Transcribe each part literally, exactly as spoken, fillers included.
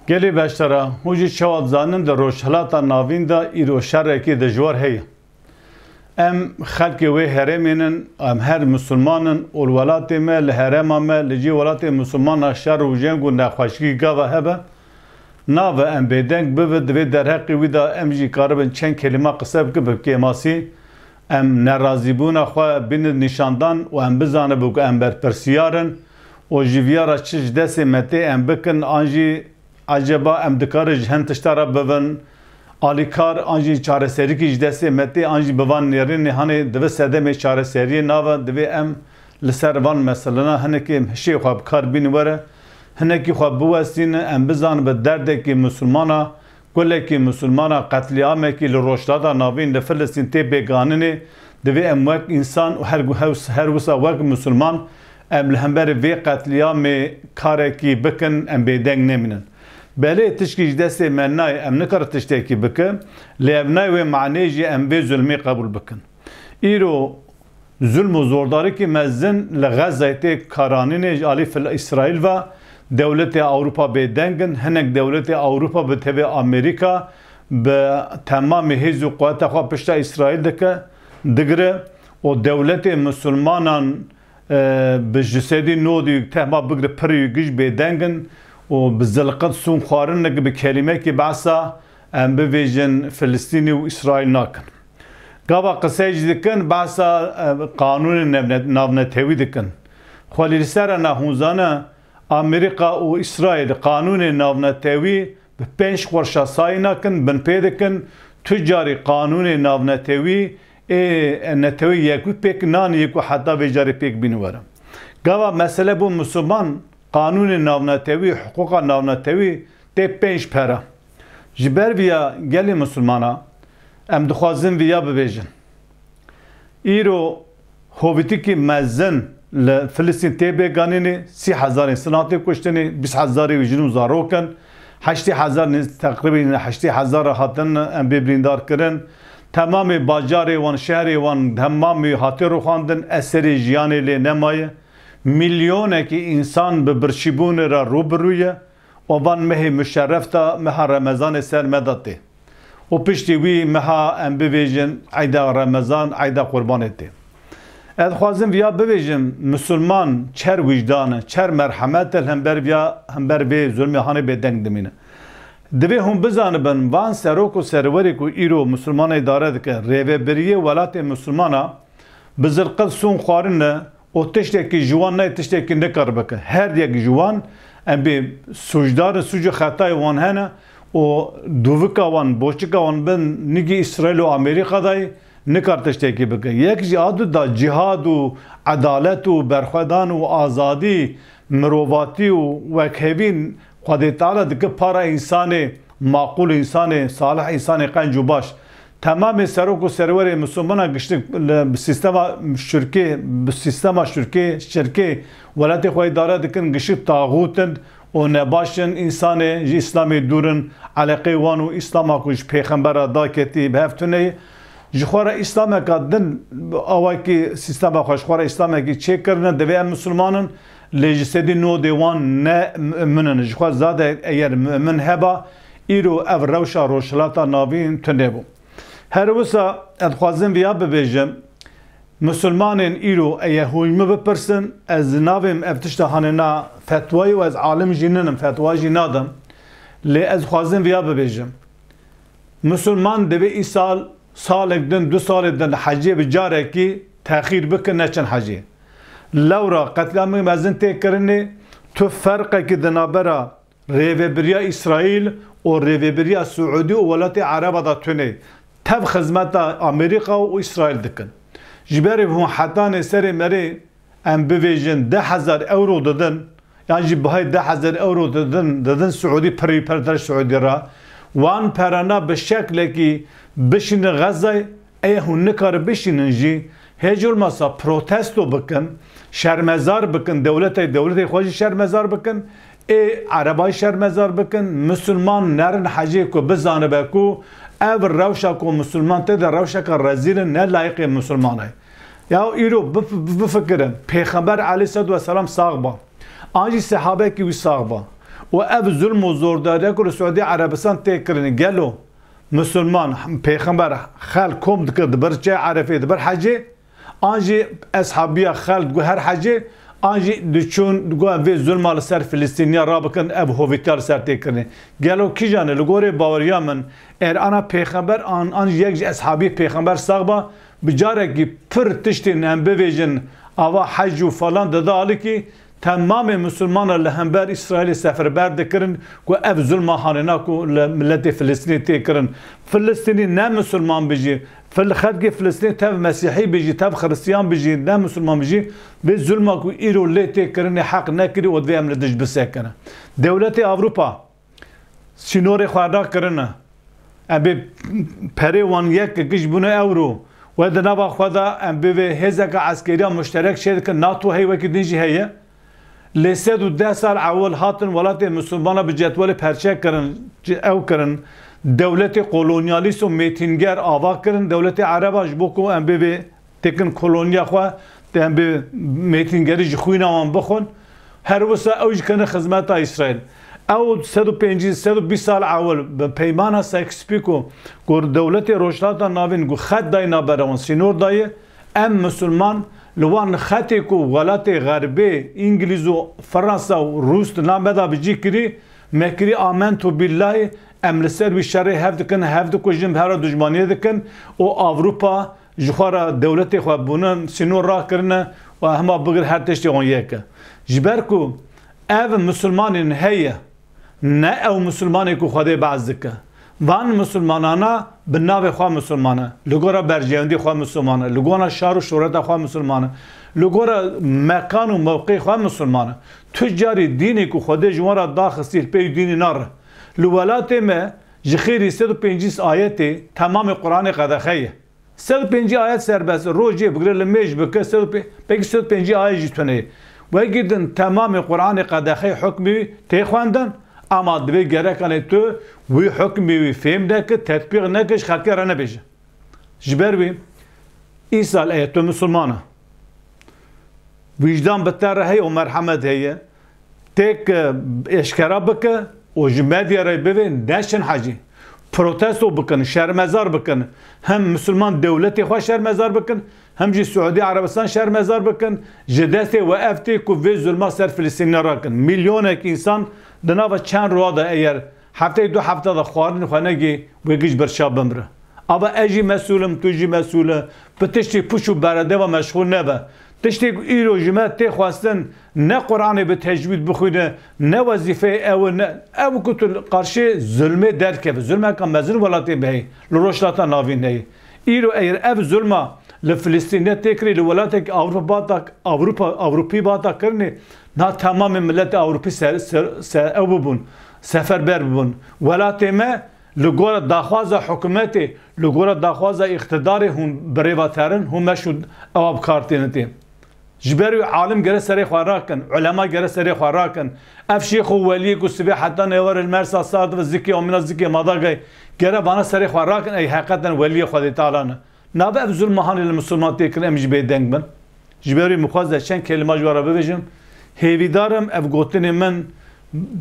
Gelê beşdara, hûn jî çawa dizanin di Rojhilata Navîn de îro şerekî dijwar heye. Em xelkê wê herêmê nin, em her misilman in û li welatê me, li herêma me, li cî welatê misilmana şer û jeng û nexweşikî gava hebe, nabe em bêdeng bibin, divê derheqê wî de em jî karibin çend kelîma qise bikin bi kêmasî. Em nerazîbûna xwe bînin nîşandan û em bizanibin ku em berpirsiyar in û ji viya re çi ji destê me tê em bikin, an jî eceba em dikarin ji hin tişta re bibin alîkar, an jî çareserîkî ji destê me tê, an jî bi van nêrînê hanê divê sedemê çareseriyê nabe, divê em li ser van meselena hinekê hişê xwe bi kar bînin were, hinekî xwe biwestînin, em bizanibin derdekî misilmana, gulekî misilmana, qetlîamekî li Rojhilata Navîn li Filistîn tê pêkanînê, divê em wek însan û her, her, her wisa wek misilman em li hemberî vê qetlîamê karekî bikin, em bêdeng nemînin. Belê tişkî ji destê me nayê, em nikarin tiştekî bikin, lê ev nayê wê manê jî em vê zulmê qebûl bikin. Îro zulm û zordarîkî mezin li Xezayê tê karanînê ji alî fil Îsraîl ve, dewletê Ewropa bêdeng in, hinek dewletê Ewropa bi tevê Amerîka bi temamê hêz û quweta xwe pişta Îsraîl dike, digire û dewletê misilmanan, e, bi ji sedî nodî tehma bigire pirî giş bêdeng in û bi zilqit sûn xwarin, bi kelîmekî behsa em bivêjin Filistînî û Îsraîl nakin. Gava qisey jî dikin, behsa, e, qanûnê nevne-, navnetewî dikin. Xwelî li ser re ne hûn zane, Amerîka û Îsraîl qanûnê navnetewî bi pênc xwerşa sayî nakin, binpê dikin, tu carî qanûnê navnetewî ê netewî yek wî pêk nanî ku heta vê carê pêk bîn were. Gava mesele bû misilman, qanûnê navnetewî, hiqûqa navnetewî tê pênc pera. Ji ber viya gelê misilmana em dixwazin viya bibêjin. Îro hovîtikî mezin li Filistîn tê bêganînê, sî hezarên sinan tê kuştinê, bîst hezarê wî jin û zarok in, heştê hezar, teqrîbî heştê hezar hatin em bê birîndar kirin. Temamê bajarê wan, şehrê wan, temamî hatê rûxandin, eserê jiyanê lê nemaye. Milyonekî însan bi birçîbûnê re rû bi rû ye. Û van mehê muşerref de, meha Remezanê ser me de tê. Û piştî wî meha em bivêjin eyda Remezan, eyda Qurbanê tê. Ez dixwazim viya bivêjim, misilman çer wijdan e, çer merhemet e, li hember viya, hember vê zulmê hanê bêdeng dimîne. Divê hûn bizanibin, van serok û serwerê ku îro misilman îdare dike, rêvebiriyê welatê misilmana bi zilqit sûn xwarine, û tiştekî ji wan nayê tiştekî nikar bike. Her yek ji wan em bê sûcdar in, sûc û xetayê wan hene û dûvika wan, boçika wan bin nigî Îsraîl û Amerîka dayê nikar tiştekî bike. Yek jî a du da cîhad û edalet û berxwedan û azadî, mirovatî û wekhevîn Xwedê Teala dike para însanê maqûl, însanê salih, însanê qenc û baş. Temamê serok û serwerê misilmana giştik li, bi sîstema şirkê, bi sîstema şirkê, şirkê welatê xwe îdare dikin, giştik taxût in û nebaş in, însanê ji Îslamê dûr in, eleqê wan û Îslama ku ji pêxembera daketî bi hev tune ye. Ji xwe re Îslameka din, awakî sîstema xwe ji xwe re Îslamekî çêkirine, divê em misilman in, lê ji sedî nodê wan ne mumin in. Ji xwe zade eger mumin heba, îro ev rewşa Rojhilata Navîn tune bû. Her wisa ez dixwazim viya bibêjim, misilmanên îro eye hûn ji min bipirsin, ez navêm ev tişta hanê na fetwayî û ez alim jî ninim, fetwa jî nadim. Lê ez dixwazim viya bibêjim. Misilman divê îsal, salek din, du salê din hecê bi carekî texîr bikin, neçin hecê. Lewra qetlîamê mezin tê kirinê, tu ferqekî di navbera rêvebiriya Îsraîl û rêvebiriya Siûdî û welatê Ereba de tune. Tev xizmeta Amerîka û Îsraîl dikin. Ji ber hûn hetanê serê merê em bivêjin deh hezar ewro didin, yan jî bihayê deh hezar ewro didin, didin Siûdî, pirî per der Siûdî re. Wan perana bi şeklekî bişînin Xezayê, ê hûn nikarin bişînin jî, hêj olmasa protesto bikin, şermezar bikin, dewletê, dewletê xwe jî şermezar bikin, ê Erebayî şermezar bikin, misilman nerin hecê ku bizanibe ku ev rewşa ku misilman tê de rewşeke rezîl in, ne layiqê misilman e. Ya îro bif-, bifikirin, Pêxember aleyhisselatu vesselam sax ba. An jî sehabekî wî sax ba. û ev zulm û zordariya ku li Siûdî Erebistan tê kirin, gelo Misilman, pêxember, xelk kom dikir, dibir çê Erefê, dibir hecê, an jî eshabiya xelk digot her hecê, an jî diçûn digot em vê zulma li ser Filistîniya rabikin, ev hovîtiya li ser tê kirinê. Gelo kîjan e? Li gorê baweriya min, eger ana pêxember an, an jî yek ji eshabî pêxember sax ba, bi carekî pir tiştên em bivêjin ava hec û falan dide alikî, temamê misilmana li hember Îsraîlê seferber dikirin ku ev zulma hanêna ku li miletê Filistînê tê kirin. Filistînî ne misilman bijî, fil-, xelkê Filistînê tev mesîhî bijî, tev xiristiyan bijî, ne misilman bijî, vê zulma ku îro lê tê kirinê heq nekirî û divê em li dij bisekine. Dewletê Ewropa sînorê xwe rakirine. Em bê perê wan yek giş bûne ewro. We di nava xwe de em bê vê hêzeke eskeriya muşterek çê dikin, nato heye, wekî din jî heye. Lê sed û deh sal ewil hatin welatê misilmana bi cetwelê perçe kirin, ci-, ew kirin. Dewletê kolonyalîst û mêtînger ava kirin, dewletê Ereba ji bo ku em bê vê têkin koloniya xwe, em bi mêtîngerî ji xwîna wan bixwin. Her wisa ew jî kene xizmeta Îsraîl. Ew sed û pêncî, sed û bîst sal ewil bi peymana Sykes-Picot ku dewletê Rojhilata Navîn ku xet dayî navbera wan, sînor dayî, em misilman li wan xetê ku welatê Xerbê, Îngilîz û Fransa û Rûs di nav me de bi cî kirî, me kirî amentu bîllahî, em li ser wî şerê hev dikin, hev dikujin, bi hera dijmaniyê dikin û Ewropa ji xwe re dewletê xwe bûnin, sînor rakirine û hema bigir her tiştê wan yek e. Ji ber ku ev misilmanên heye, ne ew misilmanê ku Xwedê behs dike. Van misilmanana bi navê xwe misilman e, li gora berjewendî xwe misilman e, li gora şar û şohreta xwe misilman e, li gora mekan û mewqeyê xwe misilman e. Tu carî dînê ku Xwedê ji wan re daxistî li pey dînê nare. Li welatê me ji xêrî sed û pêncî ayetê temamê Quranê qedexe ye. Sed û pêncî ayet serbest, rojê bigire li mêj bike, sed û pê-, pekî sed û pêncî ayet jî tune ye. Wekî din temamê Quranê qedexeyê hukmî wî tê xwendin, ama divê gerekanê tu wî hukmî wî fêm neke, tetbîq neke, ji xelkê re nebêje. Ji ber wî, îsal eya tu misilman e, wîjdan bi te re heye û merhemet heye, têk, e, eşkera bike û ji medya re bivê, neşin hecî. Protesto bikin, şermezar bikin. Hem misilman dewletê xwe şermezar bikin, hem jî Siûdî Erebistan şermezar bikin. Ji destê we ev tê ku vê zulma ser Filistînî rakin. Milyonek însan di nava çend roja de, eger hefteyê du hefta de xwarin xwe negê, wê giş birçav bimire. Ava ez jî mesûl im, tu jî mesûl e. Bi tiştê pûç û beredeva meşxûl nebe. Tiştê ku îro ji me tê xwestin, ne Quranê bi tecwîd bixwîne, ne wezîfeyê ew e, ne, ew ku tu li qarşê zulmê derkeve. Zulmeka mezin welatê me heye, li Rojhilata Navîn heye. Îro eger ev zulma li Filistînê tê kirî, li welatekî Ewropa bata, Ewropa, Ewropî bata kirinê, na temamê miletê Ewropî ser, ser, ser ew bibûn, seferber bibûn. Welatê me li gora daxwaza hikûmetê, li gora daxwaza îqtidarê hûn bi rê ve terin, hûn meşû ewa bi kar têne tê. Ji ber wî alim gere serê xwe rakin, ulema gere serê xwe rakin. Ev şêx û weliyê ku sibê heta nêwar li Mersa sar dibe zikê amîna zikê madagay, gere vana serê xwe rakin, ey heqeten weliyê Xwedê Teala ne. Nabe ev zulma hanê li misilman tê kirin, em jî bêdeng bin. Ji ber wî min xwest ez çend kelîma ji we re bibêjim. Hêvîdar im ev gotinê min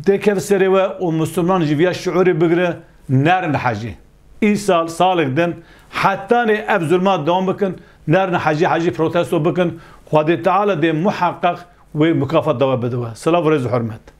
têkeve serê we û misilman ji viya şiûrê bigire, nerin hecî. Îsal, salek din, hetanê ev zulma dewam bikin, nerin hecî, hecî protesto bikin. Xwedê Teala dê muheqeq wê mukafat da we bide we. Silav û rêz û hurmet.